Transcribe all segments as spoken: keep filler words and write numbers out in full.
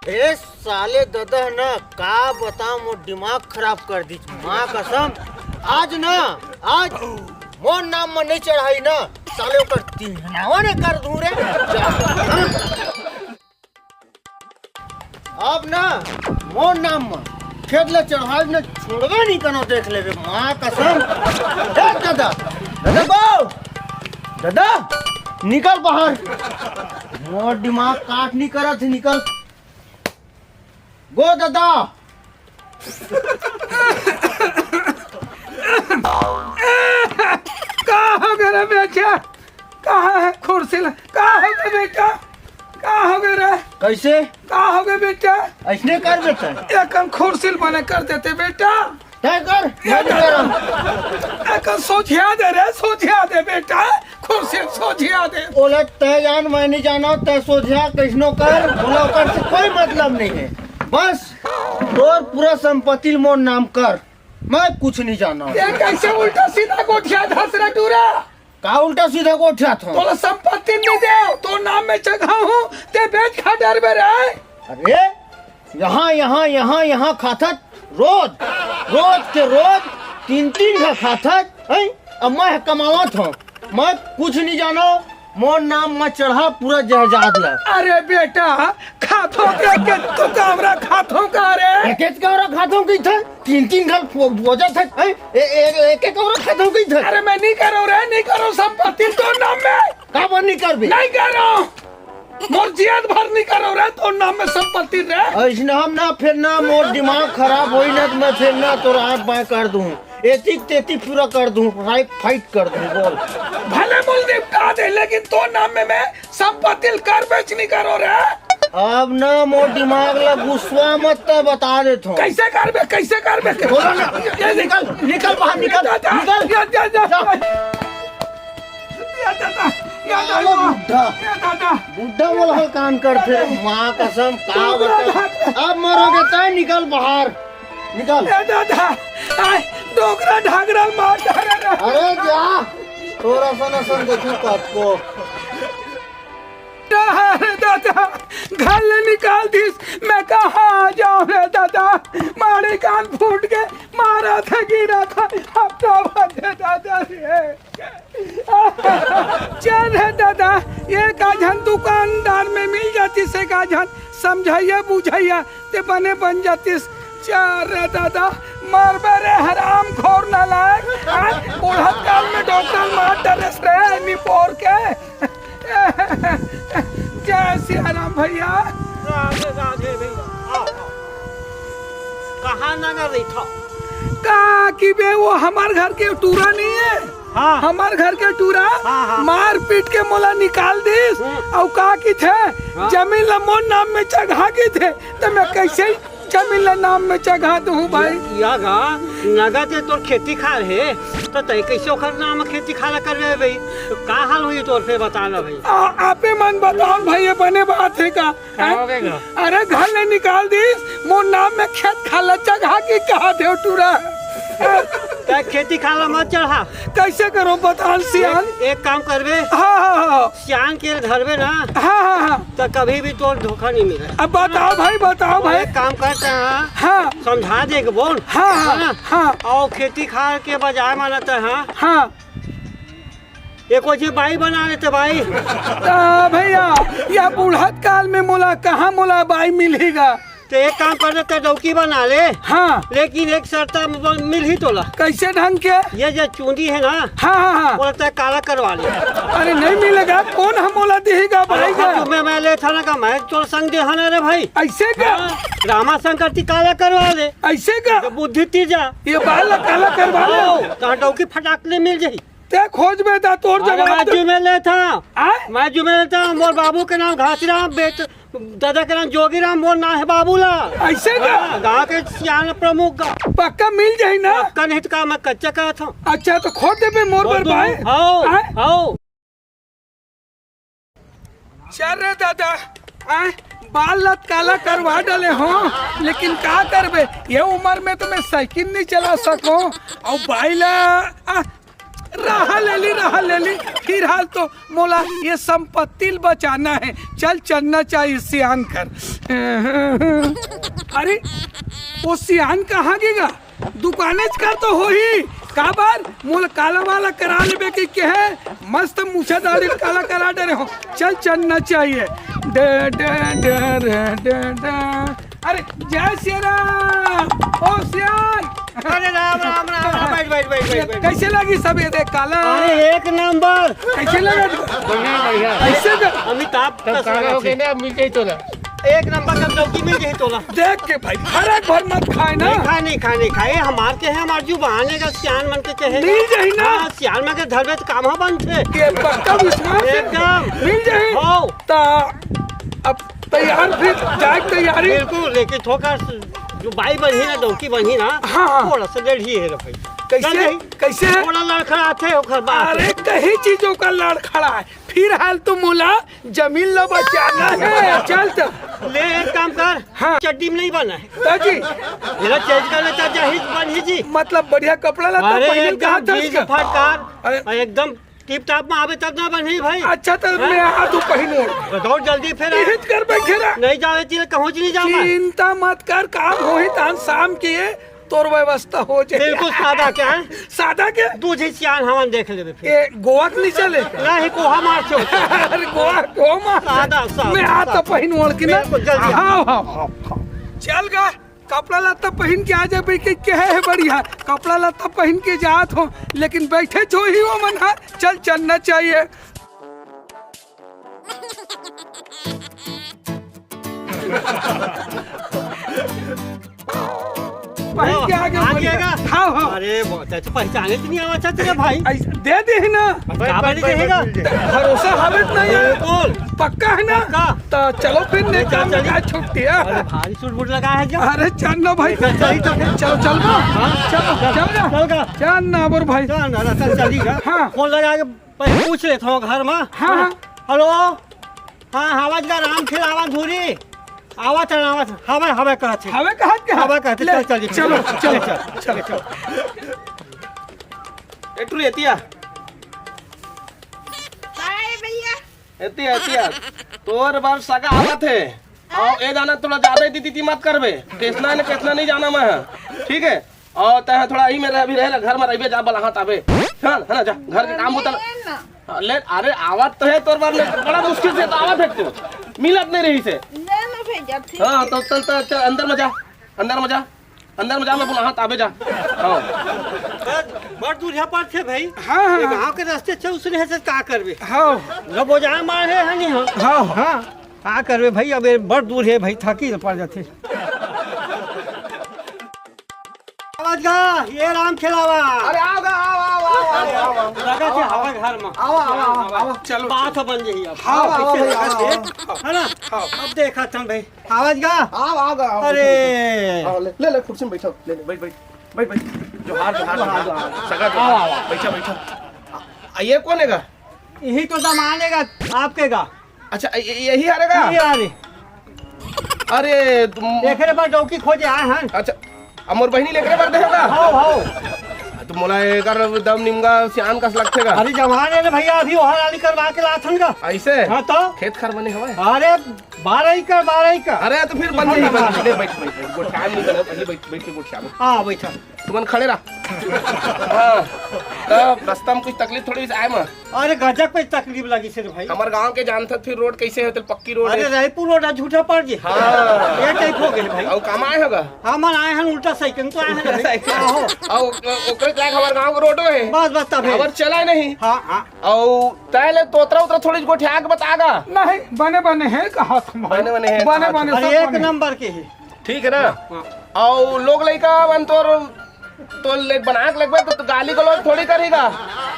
ए साले ददा न, का बताओ, मोर दिमाग खराब कर दिस। माँ कसम, आज न, आज मोर नाम म नहीं चढ़ाही न, साले ओकर तिहनावा ने कर दूं रे। जा। अब न मोर नाम म खेत ल चढ़ाही न, छोड़बे नहीं करो, देख लेबे, माँ कसम। ए ददा, ददा गो, ददा, निकल बाहर। मोर दिमाग काट नहीं करत हे, निकल। गो ददा। का हो गे रे बेटा? कहाँ है खुरसी ल-, का हो गे बेटा? का हो गे रे? कैसे? का हो गे बेटा? ऐसने कर बेटा। एक हम खुरसी ल बने कर देते बेटा। तय कर, मैं भी करम। एकर सोझिया दे रे, सोझिया दे बेटा, खुरसी सोझिया दे। ओला तय जान, मैं नहीं जाना, तय सोझिया कैसनो कर, बोला ओकर से कोई मतलब नहीं है। बस तोर पूरा संपत्ति मोर नाम कर, मैं कुछ नहीं जाना। ये कैसे उल्टा सीधा गोठिया धस रे टूरा? का उल्टा सीधा गोठियाथो? तोला संपत्ति नहीं दे, तोर नाम में जगह हूँ, ते बेच खा डरबे रे। अरे, यहाँ, यहाँ, यहाँ, यहाँ खाथत रोज, रोज के रोज तीन, तीन घा खाथत, हैं? अब मैं कमावत हूँ, मैं कुछ नहीं जानो, मोर नाम मत चढ़ा पूरा जायदाद ला। अरे बेटा, खाथों के, के तू कामरा खाथों का रे? एक एक कामरा खाथों की था, तीन तीन घर फो-, बोझा था, हैं? ए-, ए-, एक एक कामरा खाथों की था। अरे मैं नहीं करो रे, नहीं करो, संपत्ति तोर नाम में। काबर नहीं करबे? नहीं करो, मोर जियत भर नहीं करो रे, तोर नाम में संपत्ति रे। ऐसने हम ना, फिर ना मोर दिमाग खराब होई ना, तो मैं फिर ना तोर हाथ बाएं कर दूं। एतिक तेतिक पूरा कर दूं, राइट फाइट कर दूं, बोल। भले मोल निपटा दे, लेकिन तोर नाम में मैं संपत्ति ल कर बेच नहीं करो रे। अब ना मोर दिमाग ला गुस्सा मत त बता देथो। कैसे करबे, कैसे करबे? बोलो ना, ये निकल, निकल बाहर, निकल, जा, जा, निकल। जा, जा, जा। जा। ये दादा, ये दादा, बुड्ढा। ये दादा। बुड्ढा बोल हलकान करथे, माँ कसम, का बता। अब मरोगे तय निकल बाहर। निकल। ए दादा, आय, डोकरा ढाकरा मार डारे रे। अरे जा, तोर असन असन देखू कतको। अरे दादा, घर ले निकाल दिस, मैं कहाँ जाऊँ रे दादा? मारे कान फूट के मारा था, गिरा था, हफ्ता भर दे दादा रे। चल रे दादा, एक आझन दुकानदार में मिल जातिस, एक आझन समझइया बुझइया, ते बने बन जातिस। चल रे दादा, मरबे रे हरामखोर नालायक। आज बुढ़त काल में डोकरा ल मार डरेस रे, निपोर के। जय सिया राम भैया। राधे राधे भैया, आओ, आओ। कहाँ नंगर रही था? का कि बे, वो हमर घर के टूरा नहीं है? हाँ। हमर घर के टूरा हाँ, हाँ। मार पीट के मोला निकाल दिस। हम्म। अउ का किथे, हाँ। जमीन ला मोर नाम में चघा किथे, त मैं कैसे जमीन ला नाम में चघा दूँ भाई? या गा, नगद हे तोर खेती खार हे, त तय कैसे ओखर नाम में खेती खार ला करबे भाई? त का हाल होही तोर, फेर बता ना भाई। आ, आपे मन बताओ भाई, ये बने बात हे का? का हो गे गा? अरे घर ले निकाल दिस, मोर नाम में खेत खार ला चघा के कहा देव टूरा। तय खेती खार ला मत चढ़ा। कैसे करो बताओ सियान? एक, एक काम करबे। हाँ, हाँ, हाँ। सियान के धरबे ना। हाँ, हाँ, हाँ। त कभी भी तोर धोखा नहीं मिले। अब बताओ भाई, बताओ भाई। एक काम करते हैं। हाँ। समझा दे के बोल। हाँ, हाँ, है ना? हाँ। अउ खेती खार के बजाय मानत है, हाँ। हाँ। एको झी बाई बना लेते बाई। त भैया, या बुढ़त काल में मोला कहाँ मोला बाई मिलही गा? त एक काम कर ले, तय डौकी बना ले। हाँ। लेकिन एक शर्त म-, मिलही तोला। कैसे ढंग के? ये जो चूंदी हे ना, हाँ, हाँ, हाँ। ओला तय काला करवा ले। अरे नहीं मिलेगा, कोन ह मोला दिही गा बाई गा? अरे, मैं, मैं लेथों ना का, मैं तोर संग देहन रे भाई। ऐसे का? हाँ, रामा शंकर ती काला करवा ले। ऐसे का? तो बुद्धि ती जा। ये बाल ला काला करवा ले। हाँ, तहाँ डौकी फटाक ले मिल जाही। तय खोजबे त तोर अरे जवाब मैं दे। जुमे लेथों। आय? मैं जुमे लेथों, मोर बाबू के नाम घासीराम, बेट-, दादा के नाम जोगीराम, मोर नाम हे बाबूलाल। ऐसे का? हाँ, गाँव के सियान प्रमुख का। पक्का मिल जाही ना? पक्का नहीं त का, मैं कच्चा कहत हूँ। अच्छा, त खोज देबे मोर बर भाई। हाँ, आय? हाँ। चल रे दादा, आय, बाल लत काला करवा डले हो, लेकिन का करबे, ये उमर में तो मैं साइकिल नहीं चला सको। अउ बाई ला, आ, रहा लेली, रहा लेली, फिलहाल तो मोला ये संपत्ति ल बचाना हे। चल चलना चाहिए सियान कर। अरे, वो सियान कहाँ गे गा? दुकानेच कर तो होही। काबर? मोला काला वाला करा लेबे कहिके हे। मस्त मुछा दाढ़ी ल काला करा डरे हो। चल चलना चाहिए। Day, day, day, day, day, day. अरे, जय सिया राम। ओ सियान। अरे राम, राम, राम, राम। बैठ, बैठ, बैठ, बैठ, बैठ। कैसे लगी सब ये देख काला? अरे, एक नंबर। कैसे लगा? बढ़िया, बढ़िया। कैसे लगा? अमिताभ तब का काला हो गया ना, मिल जाई तो ना। एक नंबर का डौकी मिल जाई तो ना। देख के भाई, फरक भर मत खाए ना। नहीं खाए, नहीं खाए, नहीं खाए। हमार के है, हमार जुबान हे, सियान मन के कहे। मिल जाई ना। हाँ, सियान मन के धरबे तो काम ह बनथे। ये पक्का विश्वास हे? एकदम। मिल जाई। हो। ता अब तैयार, फिर जाए के तैयारी। बिल्कुल, लेकिन थोड़ा जो बाई बनही ना, डौकी बनही ना, हाँ, हाँ। थोड़ा सा डेढ़ी हे रे भाई। कैसे? चल भाई। कैसे हे? थोड़ा लड़खड़ाथे ओकर बात। अरे, कहीं चीजों का लड़खड़ा हे। फिलहाल तो मोला जमीन ला बचाना हे। चल तो। ले, एक काम कर। हाँ। चड्डी में नहीं बना है। तो जी। मेरा चेंज कर लेता, जहिज बनही जी। मतलब बढ़िया कपड़ा लत्ता अरे, पहन एकदम कहा था जींस इसका? फटकार। अरे। और एकदम टिप टाप में आवे तब ना बनही भाई। अच्छा, तो हाँ? मैं आ तू पहन ओढ़। तो दौड़ जल्दी फिर आ। इहित कर बैठे रहा। नहीं जावे तेरे कहूँ नहीं जाऊँ मैं। चिंता मत कर, काम होही तान शाम के तोर व्यवस्था हो जाए। बिल्कुल सादा क्या है? सादा के? दूध ही सियान हवन देख लेबे फिर। ए, गोवा के नहीं चले? नहीं, कोहा मार चो। अरे गोवा, गोवा मार। सादा, सादा, मैं आ तो सादा। पहन ओढ़ के ना। बिल्कुल, जल्दी आ। हाँ, हाँ, हाँ, हाँ। चल गा। कपड़ा लत्ता पहिन के आ जाबे कहिके हे बढ़िया, कपड़ा लत्ता पहिन के जात हो, लेकिन बैठे छो ही वो मन हा, चल चलना चाहिए। पहिन के आ गए आगे बढ़िया। आएगा? हाँ, हाँ। अरे, बहुत अच्छा, पहचाने तो नहीं आवा चाहते रे भाई। ऐसे दे दे ही ना। का बनी देगा? भरोसा हवे तो नहीं है। बिल्कुल। पक्का है ना? पक्का। तो चलो फिर, नहीं, चल, काम चल। का छुट्टी है। अरे, भारी सूट बूट लगा है क्या? अरे, चल ना भाई। चल, चल, चल। चलो, चल ना। हाँ? चलो, चल, चल ना। चल का? चल ना, अबर भाई। चल ना, चल, चल, चल, चल। हाँ। फोन लगा के पहले पूछ लेता हूँ घर में। हाँ, हाँ। हेलो। हाँ, आवाज का राम खेल आवाज धूरी। आवाज चल, आवाज। हवे, हवे कहत हे। हवे कहत के? हवे कहत हे। ले, चल, चल, चलो, चल, चलो, चल, चलो। चल, चल। ए, टुरी, एतिया। हाय भैया। एतिया, एतिया। तोर बर सगा आवत हे। अउ ए जाना थोड़ा ज्यादा ही दीदी मत करबे। केतना ने केतना नहीं जाना मैं। ठीक है? अउ तैं थोड़ा ही में रह, अभी रहे, घर में रहिबे, जा बलाहा ताबे। चल, है ना, जा, घर के काम होता। ले ना। हाँ, ले, अरे आवत तो है तोर बर ले, बड़ा मुश्किल से तो आवत है तू। मिलत नहीं रही से। ले ना भैया, ठीक हाँ, है। तो चल, चल, चल, अंदर में जा, अंदर में जा। अंदर में जा, मैं बुलाहा ताबे जा। हाँ। बड़ दूरिया पर थे भाई। हाँ, हाँ। ये गाँव के रास्ते चल, उसने है से का करबे? हाँ। रबो जा मार है, है नहीं, हाँ। हाँ। हाँ। का करबे भाई, अब ये बड़ दूर है भाई, थकी पड़ जाते। आवाज गा, ये राम खेलावा। अरे आओ गा, आओ, आओ, आओ, आओ, आओ, आओ। लगा के हवा घर में। आओ, आओ, आओ, आओ। चलो, बात बन जाई अब। हाँ, आओ, आओ, कैसे भाई, आओ, लगा आओ। है ना? हाँ। अब देखा था भाई। आवाज गा। आओ, आओ, आओ, अरे। बैठो, बैठो। आओ, ले, ले, ले, कुर्सी में बैठो। ले, ले, बैठ, बैठ, बैठ, बैठ। जोहार, जोहार, जोहार, जोहार। जोहार। सगा जोहार। आओ, आओ। बैठो, बैठो। आ, ये कौन है गा? यही तो दामाद है गा, आपके गा। अच्छा, य-, य-, यही हरे गा? यही हरे। अरे, तुम एकरे बर डौकी खोजे आए हन। अच्छा, अब मोर बहिनी लेकरे बर देहे गा? हौ, हौ। तो मोला एकर दम निमगा सियान कस लगथे गा। अरे जवान है रे भैया, अभी ओहर आली करवा के लात हन गा। ऐसे? हाँ तो? खेत खार बने हवय? अरे बारह एकड़, बारह एकड़। अरे तो फिर बन जाही, बन जाही। ले, बैठ, बैठ, बैठ, गोठियान नहीं बने, पहले बैठ, बैठ के गोठियान। हाँ, बैठा। तुमन खड़े रहा। हाँ, तब रास्ता में कुछ तकलीफ थोड़ी सी आए मा? अरे गजब पे तकलीफ लगी से रे भाई। हमार गांव के जानथस फिर रोड कैसे होते, पक्की रोड अरे है। रायपुर रोड आज झूठा पड़ गई। हाँ। ये टाइप हो गए भाई। अउ कमाए होगा? हमन आए हैं उल्टा साइकिल तो आए हैं रे भाई। साइकिल। आहो। अउ ओ-, ओकरे लायक हमार गांव के रोडो है। बस, बस तब है। हमार चला नहीं। हाँ, हाँ। अउ तैं ले तोतरा उतरा थोड़ी गोठिया के बता गा। नहीं, बने बने है का हाथ में। बने बने है बने हाथ बने में। अरे सब एक बने। नंबर के है। ठीक है ना? हाँ। अउ लोग लइका मन तोर तो ले बना के लगबे तो, तो गाली गलौज थोड़ी करेगा।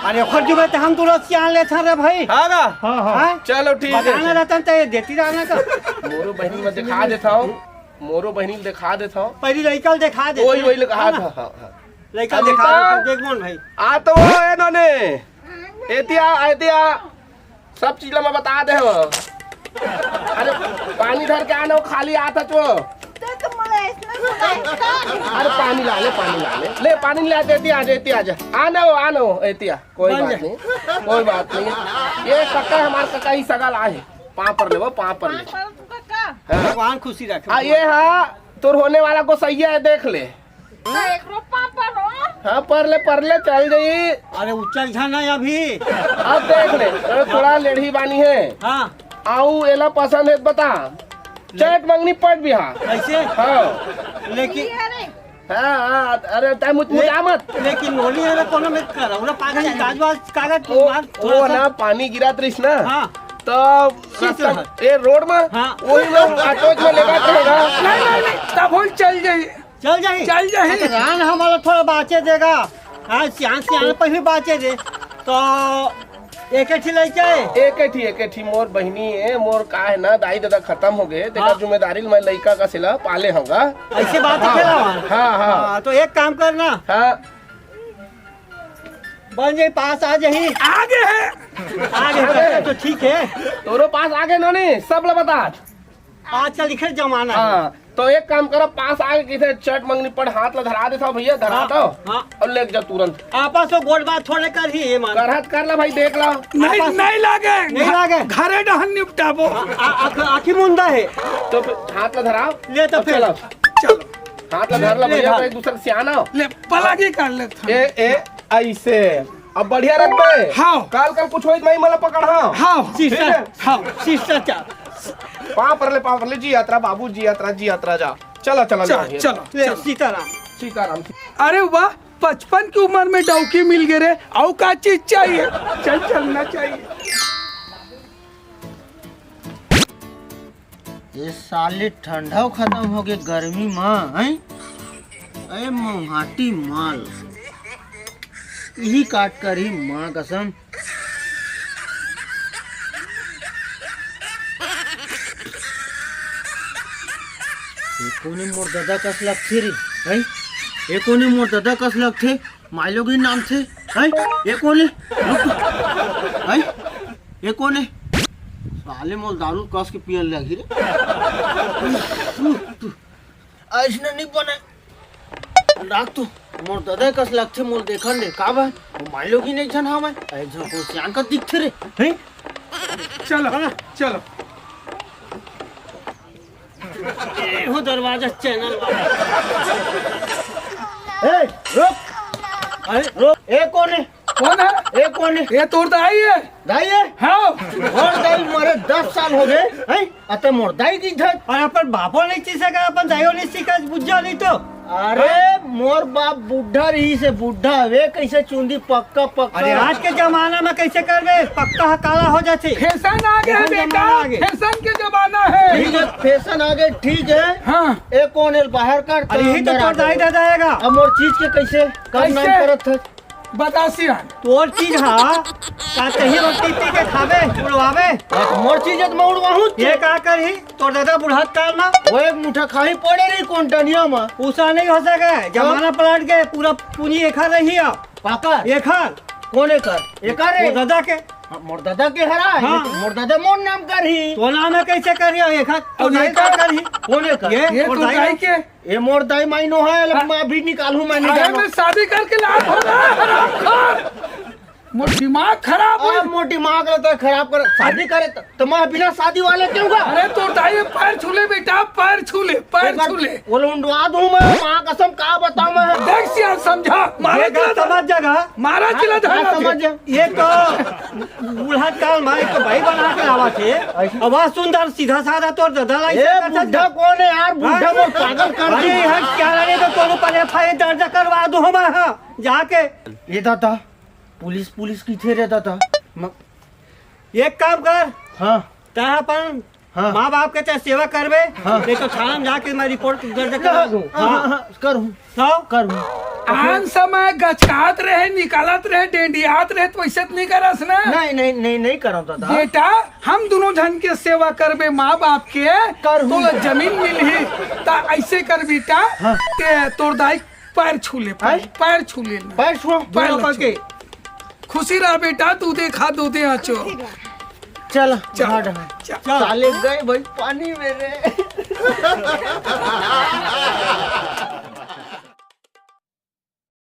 अरे ओकर जुबे ते हम तुरंत सियान लेथन रे भाई। हाँ ना? हाँ, हाँ। हाँ? चलो ठीक है। बताना रहता तो ये देती रहना का। मोरो बहिनी में दिखा देता हूँ, मोरो बहिनी में दिखा देता हूँ। पहली लइका ल दिखा दे। वही, वही लइका, हाँ, हाँ, हाँ, हाँ। लइका अनिता? दिखा दे, देख मोहन भाई। आ तो वो है नोने। एतिया, एतिया। सब चीज ला मैं बता दे हव। अरे पानी धर के आना, वो खाली आता तो। तो तुम मोला ऐसना अरे पानी ला ले, पानी ला ले, ले पानी ला दे, एती आ जा, एती आ जा, आ ना हो, आ ना हो, एती आ, कोई बात नहीं, कोई बात नहीं। ये कका, हमार कका ही सगा ला है, पाँव पर ले वो, पाँव पर ले। हाँ। भगवान खुशी रखे। आ ये हा तोर होने वाला गोसैया है, देख ले। तो एक रोपा पर हो। हाँ, पर ले, पर ले, चल जाई। अरे उचल झा ना अभी। अब देख ले, अरे थोड़ा लेढ़ी बानी है। हाँ। आऊ एला पसंद है त बता। चैट मंगनी पट भी हा। ऐसे? हाँ। लेकिन ये रे। हाँ, हाँ, अरे तै मुझ-, ले-, मुझा मत। लेकिन नोनी है ना, कोनो में करौरा पागल, कागज वाज, कागज ओ, मार, थोड़ा ओ सा। ना, पानी गिरा तरिस ना। हाँ। तो शीश रास्ता, रहा। ए, रोड में, हाँ। वही में, ऑटो में लेगा तो होगा। नहीं, नहीं, नहीं, तब हम चल जाई। चल जाही। चल जाही। अच्छा, रान हमला थोड़ा बाचे देगा। हाँ, सियान, सियान पर भी बाचे दे। तो एक ही लइका है। एक ही, एक ही मोर बहिनी है, मोर का है ना, दाई ददा खत्म हो गए, तेरा हाँ। जिम्मेदारी ल मैं लइका का सिला पाले होगा। ऐसे बात हाँ। खेला हुआ। हाँ, हाँ। हाँ, तो एक काम करना। हाँ। बन जाई, पास आ जाही। आगे है। आगे है, तो ठीक है। तोरो पास आगे नोनी, सब ला बता। आजकल लिखे जमाना है। हाँ, तो एक काम करो, पास आगे किसे चट मंगनी पड़ हाथ ला धरा देता भैया, धरा हाँ, दो हाँ। और लेके जाओ तुरंत। आपस में गोठ बात थोड़े कर ही ये मान। करहत कर ला भाई, देख लो। नहीं, आपस नहीं लागे। नहीं लागे। घरे डहन निपटाबो। आ, आ, आँख-, आँखी मुंदा है। तो फिर हाथ ला धराओ। ले तो और फिर। चलो। चलो। हाथ ला धर ला ले भैया, हाथ। तो एक दूसरे से आना। ले, पलागी कर ले। ए, ए, ऐसे। अब बढ़िया रखबे। हाँ। काल, काल कुछ होई त मैं मला पकड़, हाँ। हाँ। ठीक है? हाँ। शिष्टाचार। पाँव पर ले, पाँव पर ले, जी यात्रा बाबू, जी यात्रा, जी यात्रा जा। चला, चला, चल, चला। चलो, ले, चलो। सीताराम। सीताराम। अरे वाह, पचपन की उम्र में डौकी मिल गए रे, अउ का चीज चाहिए? चल, चलना चाहिए। ये साले ठंडा खत्म हो गए गर्मी में, हैं? अरे मोहाटी माल, यही काट कर ही माँ कसम। ये कोने मोर दादा कस लगथे रे, हैं? ये कोने मोर दादा कस लगथे? माइलोगिन नाम से, हैं? ये कोने? रुक तो। हैं? ये कोने? साले मोर दारू कस के पियन लगी रे। ऐसने नहीं बने। राख तू, मोर दादा कस लगथे, मोर देखन दे, का बा? वो माइलोगिन एक झन हवय, एक झन को सियान का दिखथे रे, हैं? चलो, हाँ। चलो। ए, हो दरवाजा चैनल वाला। ए, रुक। अरे, रुक। ए, कौन है? कौन है? ए, कौन है? ये तोर दाई है। दाई है? हाँ। मोर दाई मरे दस साल हो गए, हैं? अते मोर दाई की इज्जत। और अपन बापो नहीं चीज सका, अपन दाईओ नहीं सीखा, बुझा नहीं तो। अरे, हाँ? मोर बाप बुढ़ा रही से बुढ़ा, वे कैसे चुंदी पक्का, पक्का। अरे, आज के जमाना में कैसे करबे? पक्का ह काला हो जाथे। फैशन आ गया है फैशन बेटा, जमाना आ गया। फैशन के जमाना है। ठीक है, फैशन आ गया, ठीक है। हाँ। ए, कौन है बाहर कर? अरे, यही तो अंदर आ तोर दाई गया। दादा आएगा। अब मोर चीज के कैसे? कब नाम कैसे? करत है? बतासी रान। तोर चीज हा, का तही रोटी पी के खाबे, उड़वाबे? मोर चीज है तो मैं उड़वाहूँ। ये का करही? तोर दादा बुढ़ात काल मा? वो एक मुठा खाही पड़े रही कोंटनिया मा। उसा नहीं हो सके, जमाना पलट गए, पूरा पूंजी एखर रही अब। पाकर? एखर। कौन एकर? एकर रे? वो दादा के। हाँ, मोर दादा के हरा, हाँ। ये तो मोर दादा मोर नाम करही। तो नाम है कैसे करही? एखर तो अब नहीं एकर का करही? कौन एकर? ये ये मोर तो दाई दाई ना। के। ए मोर दाई माई नो है, हाँ। मैं अभी निकालूं, मैं अरे निकालूं। मैं शादी करके लाभ हो रहा है, हरामखोर। मोर दिमाग खराब हो आ, मोर दिमाग रहता है खराब कर, शादी करे त, त मैं बिना शादी वाले क्यों का? अरे तो दाई पैर छू ले बेटा, पैर छू ले, पैर एक बार छू ले। वो लुंडवा दूं मैं, माँ कसम का बताऊं मैं। देख सिया समझा, मारा ये चिल्ला बात समझ जाएगा। मारा हाँ, चिल्ला हाँ, धरा समझ दे। जा। ये तो बूढ़ा काल में एक भाई बना के आवा थे। अब वह सुंदर सीधा साधा तोर दादा लाई ए, से कर बुढ़ा सकता। कौन है यार? बुढ़ा हाँ? मोर पागल कर अरे दी। यार, क्या लगे तो तोर ऊपर एफ आई आर दर्ज करवा दूं हम, हाँ, जाके। ये दादा, पुलिस, पुलिस की थे रे दादा। म- एक काम कर, हाँ। तै अपन हाँ। माँ बाप के तै सेवा करबे, हाँ। नहीं तो थाना में जाके मैं रिपोर्ट दर्ज कर दूँ। हाँ, हाँ, हाँ, करूँ। तो? करूँ। आन समय गचकात रहे, निकालत रहे, डेंडियात रहे, तो वैसे तो नहीं करस ना? नहीं, नहीं, नहीं, नहीं करम दादा। बेटा, हम दोनों जन के सेवा करबे माँ बाप के, करहूँ। तो जमीन मिलही, ता ऐसे कर बेटा, हाँ। ते तोर दाई पैर छू ले, पैर, हैं? पैर छू ले ना। पैर छुआ? पैर दोनों छू। के। खुशी रह बेटा, दूधे खा, दूधे आचो। चल, चल, हट, हट। चल। साले गए भाई पानी में रे।